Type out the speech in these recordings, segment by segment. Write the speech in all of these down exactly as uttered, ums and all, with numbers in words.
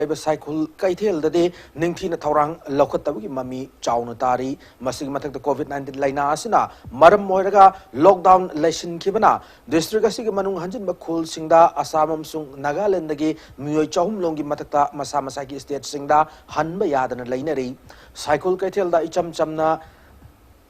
ꯂꯩꯕ ꯁꯥꯏꯈꯨꯜ ꯀꯩꯊꯦꯜꯗꯗꯤ ꯅꯤꯡꯊꯤꯅ ꯊꯧꯔꯥꯡ ꯂꯧꯈꯠꯇꯕꯒꯤ ꯃꯃꯤ ꯆꯥꯎꯅ ꯇꯥꯔꯤ꯫ ꯃꯁꯤꯒꯤ ꯃꯊꯛꯇ COVID nineteen ꯂꯥꯏꯅꯥ ꯑꯁꯤꯅ ꯃꯔꯝ ꯑꯣꯏꯔꯒ lockdown ꯂꯩꯁꯤꯟꯈꯤꯕꯅ district ꯑꯁꯤꯒꯤ ꯃꯅꯨꯡ ꯍꯟꯖꯤꯟꯕ ꯈꯨꯜꯁꯤꯡꯗ ꯑꯁꯥꯝ ꯑꯃꯁꯨꯡ ꯅꯥꯒꯥꯂꯦꯟꯗꯒꯤ ꯃꯤꯑꯣꯏ ꯆꯍꯨꯝ ꯂꯣꯝꯒꯤ ꯃꯊꯛꯇ ꯃꯁꯥ ꯃꯁꯥꯒꯤ stateꯁꯤꯡꯗ ꯍꯟꯕ ꯌꯥꯗꯅ ꯂꯩꯅꯔꯤ꯫ ꯁꯥꯏꯈꯨꯜ ꯀꯩꯊꯦꯜꯗ ꯏꯆꯝ ꯆꯝꯅ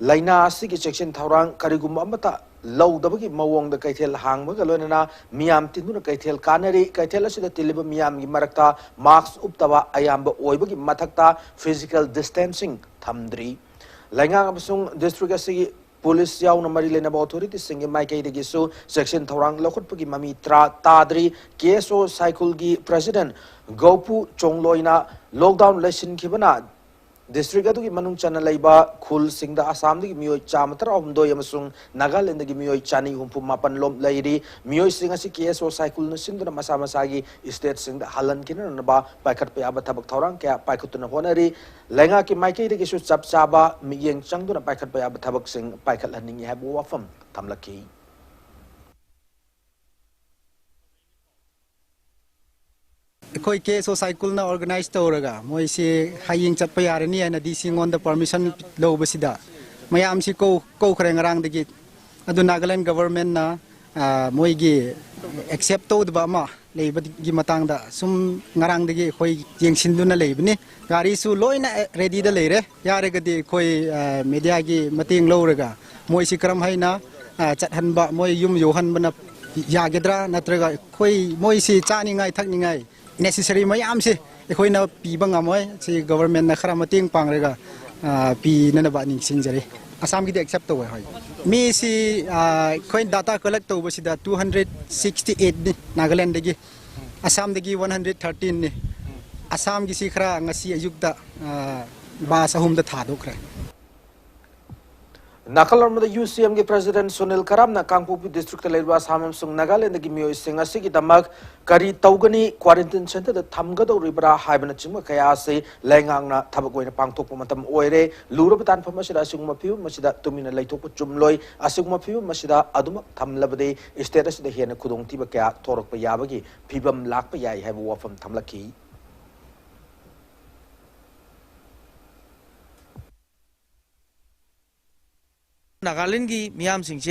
ꯂꯥꯏꯅꯥ ꯑꯁꯤꯒꯤ ꯆꯦꯛꯁꯤꯟ ꯊꯧꯔꯥꯡ ꯀꯔꯤꯒꯨꯝꯕ ꯑꯃꯠꯇ ꯂꯧꯗꯕꯒꯤ ꯃꯑꯣꯡꯗ ꯀꯩꯊꯦꯜ ꯍꯥꯡꯕꯒ ꯂꯣꯏꯅꯅ ꯃꯤꯌꯥꯝ ꯇꯤꯟꯗꯨꯅ ꯀꯩꯊꯦꯜ ꯀꯥꯟꯅꯔꯤ꯫ ꯀꯩꯊꯦꯜ ꯑꯁꯤꯗ ꯇꯤꯜꯂꯤꯕ ꯃꯤꯌꯥꯝꯒꯤ ꯃꯔꯛꯇ mask ꯎꯞꯇꯕ ꯑꯌꯥꯝꯕ ꯑꯣꯏꯕꯒꯤ ꯃꯊꯛꯇ physical distancing ꯊꯝꯗ꯭ꯔꯤ꯫ ꯂꯩꯉꯥꯛ ꯑꯃꯁꯨꯡ district ꯑꯁꯤꯒꯤ police ꯌꯥꯎꯅ ꯃꯔꯤ ꯂꯩꯅꯕ authorityꯁꯤꯡꯒꯤ ꯃꯥꯏꯀꯩꯗꯒꯤꯁꯨ ꯆꯦꯛꯁꯤꯟ ꯊꯧꯔꯥꯡ ꯂꯧꯈꯠꯄꯒꯤ ꯃꯃꯤ ꯇꯔꯥ ꯇꯥꯗ꯭ꯔꯤ꯫ KSO ꯁꯥꯏꯈꯨꯜꯒꯤ president ꯒꯧꯄꯨ ꯆꯣꯡꯂꯣꯏꯅ lockdown ꯂꯩꯁꯤꯟꯈꯤꯕꯅ district ꯑꯗꯨꯒꯤ ꯃꯅꯨꯡ ꯆꯟꯅ ꯂꯩꯕ ꯈꯨꯜꯁꯤꯡꯗ ꯑꯁꯥꯝꯗꯒꯤ ꯃꯤꯑꯣꯏ ꯆꯥꯝꯃ ꯇꯔꯥꯍꯨꯝꯗꯣꯏ ꯑꯃꯁꯨꯡ ꯅꯥꯒꯥꯂꯦꯟꯗꯒꯤ ꯃꯤꯑꯣꯏ ꯆꯅꯤ ꯍꯨꯝꯐꯨ ꯃꯥꯄꯟ ꯂꯣꯝ ꯂꯩꯔꯤ꯫ ꯃꯤꯑꯣꯏꯁꯤꯡ ꯑꯁꯤ KSO ꯁꯥꯏꯈꯨꯜꯅ ꯁꯤꯟꯗꯨꯅ ꯃꯁꯥ ꯃꯁꯥꯒꯤ stateꯁꯤꯡꯗ ꯍꯜꯍꯟꯈꯤꯅꯅꯕ ꯄꯥꯏꯈꯠꯄ ꯌꯥꯕ ꯊꯕꯛ ꯊꯧꯔꯥꯡ ꯀꯌꯥ ꯄꯥꯏꯈꯠꯇꯨꯅ ꯍꯣꯠꯅꯔꯤ꯫ ꯂꯩꯉꯥꯛꯀꯤ ꯃꯥꯏꯀꯩꯗꯒꯤꯁꯨ ꯆꯞ ꯆꯥꯕ ꯃꯤꯠꯌꯦꯡ ꯆꯪꯗꯨꯅ ꯄꯥꯏꯈꯠꯄ ꯌꯥꯕ ꯊꯕꯛꯁꯤꯡ ꯄꯥꯏꯈꯠꯍꯟꯅꯤꯡꯏ ꯍꯥꯏꯕ ꯋꯥꯐꯝ ꯊꯝꯂꯛꯈꯤ꯫ ꯑꯩꯈꯣꯏ KSO ꯁꯥꯏꯈꯨꯜꯅ organize ꯇꯧꯔꯒ ꯃꯣꯏꯁꯤ ꯍꯌꯦꯡ ꯆꯠꯄ ꯌꯥꯔꯅꯤ ꯍꯥꯏꯅ DC ꯉꯣꯟꯗ permission ꯂꯧꯕꯁꯤꯗ ꯃꯌꯥꯝꯁꯤ ꯀꯧ-, ꯀꯧꯈ꯭ꯔꯦ ꯉꯔꯥꯡꯗꯒꯤ꯫ ꯑꯗꯨ ꯅꯥꯒꯥꯂꯦꯟ governmentꯅ, ꯑ, ꯃꯣꯏꯒꯤ accept ꯇꯧꯗꯕ ꯑꯃ ꯂꯩꯕꯒꯤ ꯃꯇꯥꯡꯗ ꯁꯨꯝ ꯉꯔꯥꯡꯗꯒꯤ ꯑꯩꯈꯣꯏ ꯌꯦꯡꯁꯤꯟꯗꯨꯅ ꯂꯩꯕꯅꯤ꯫ ꯒꯥꯔꯤꯁꯨ ꯂꯣꯏꯅ readyꯗ ꯂꯩꯔꯦ꯫ ꯌꯥꯔꯒꯗꯤ ꯑꯩꯈꯣꯏ, ꯑ, mediaꯒꯤ ꯃꯇꯦꯡ ꯂꯧꯔꯒ ꯃꯣꯏꯁꯤ ꯀꯔꯝ ꯍꯥꯏꯅ, ꯑ, ꯆꯠꯍꯟꯕ, ꯃꯣꯏ ꯌꯨꯝ ꯌꯧꯍꯟꯕꯅ ꯌꯥꯒꯗ꯭ꯔꯥ, ꯅꯠꯇ꯭ꯔꯒ ꯑꯩꯈꯣꯏ ꯃꯣꯏꯁꯤ ꯆꯥꯅꯤꯡꯉꯥꯏ ꯊꯛꯅꯤꯡꯉꯥꯏ necessary ꯃꯌꯥꯝꯁꯤ ꯑꯩꯈꯣꯏꯅ ꯄꯤꯕ ꯉꯝꯃꯣꯏ꯫ ꯁꯤ governmentꯅ ꯈꯔ ꯃꯇꯦꯡ ꯄꯥꯡꯂꯒ, ꯑ, ꯄꯤꯅꯅꯕ ꯅꯤꯡꯁꯤꯡꯖꯔꯤ꯫ ꯑꯁꯥꯝꯒꯤꯗꯤ accept ꯇꯧꯋꯦ, ꯍꯣꯏ꯫ ꯃꯤꯁꯤ, ꯑ, ꯑꯩꯈꯣꯏ data collect ꯇꯧꯕꯁꯤꯗ two hundred sixty eightꯅꯤ ꯅꯥꯒꯥꯂꯦꯟꯗꯒꯤ, ꯑꯁꯥꯝꯗꯒꯤ one hundred thirteenꯅꯤ꯫ ꯑꯁꯥꯝꯒꯤꯁꯤ ꯈꯔ ꯉꯁꯤ ꯑꯌꯨꯛꯇ, ꯑ, bus ꯑꯍꯨꯝꯗ ꯊꯥꯗꯣꯛꯈ꯭ꯔꯦ꯫ ꯅꯥꯀꯜ ꯑꯃꯗ UCMꯒꯤ president ꯁꯨꯅꯤꯜ ꯀꯔꯥꯝꯅ ꯀꯥꯡꯄꯣꯛꯄꯤ districtꯇ ꯂꯩꯔꯤꯕ ꯑꯁꯥꯝ ꯑꯃꯁꯨꯡ ꯅꯥꯒꯥꯂꯦꯟꯗꯒꯤ ꯃꯤꯑꯣꯏꯁꯤꯡ ꯑꯁꯤꯒꯤꯗꯃꯛ ꯀꯔꯤ ꯇꯧꯒꯅꯤ, quarantine centreꯗ ꯊꯝꯒꯗꯧꯔꯤꯕ꯭ꯔꯥ ꯍꯥꯏꯕꯅꯆꯤꯡꯕ ꯀꯌꯥ ꯑꯁꯤ ꯂꯩꯉꯥꯛꯅ ꯊꯕꯛ ꯑꯣꯏꯅ ꯄꯥꯡꯊꯣꯛꯄ ꯃꯇꯝ ꯑꯣꯏꯔꯦ꯫ ꯂꯨꯔꯕ ꯇꯥꯟꯐꯝ ꯑꯁꯤꯗ ꯑꯁꯤꯒꯨꯝꯕ ꯐꯤꯕꯝ ꯑꯁꯤꯗ ꯇꯨꯃꯤꯟꯅ ꯂꯩꯊꯣꯛꯄ ꯆꯨꯝꯂꯣꯏ꯫ ꯑꯁꯤꯒꯨꯝꯕ ꯐꯤꯕꯝ ꯑꯁꯤꯗ ꯑꯗꯨꯃꯛ ꯊꯝꯂꯕꯗꯤ state ꯑꯁꯤꯗ ꯍꯦꯟꯅ ꯈꯨꯗꯣꯡꯊꯤꯕ ꯀꯌꯥ ꯊꯣꯔꯛꯄ ꯌꯥꯕꯒꯤ ꯐꯤꯕꯝ ꯂꯥꯛꯄ ꯌꯥꯏ ꯍꯥꯏꯕ ꯋꯥꯐꯝ ꯊꯝꯂꯛꯈꯤ꯫ ꯅꯥꯒꯥꯂꯦꯟꯒꯤ ꯃꯤꯌꯥꯝꯁꯤꯡꯁꯦ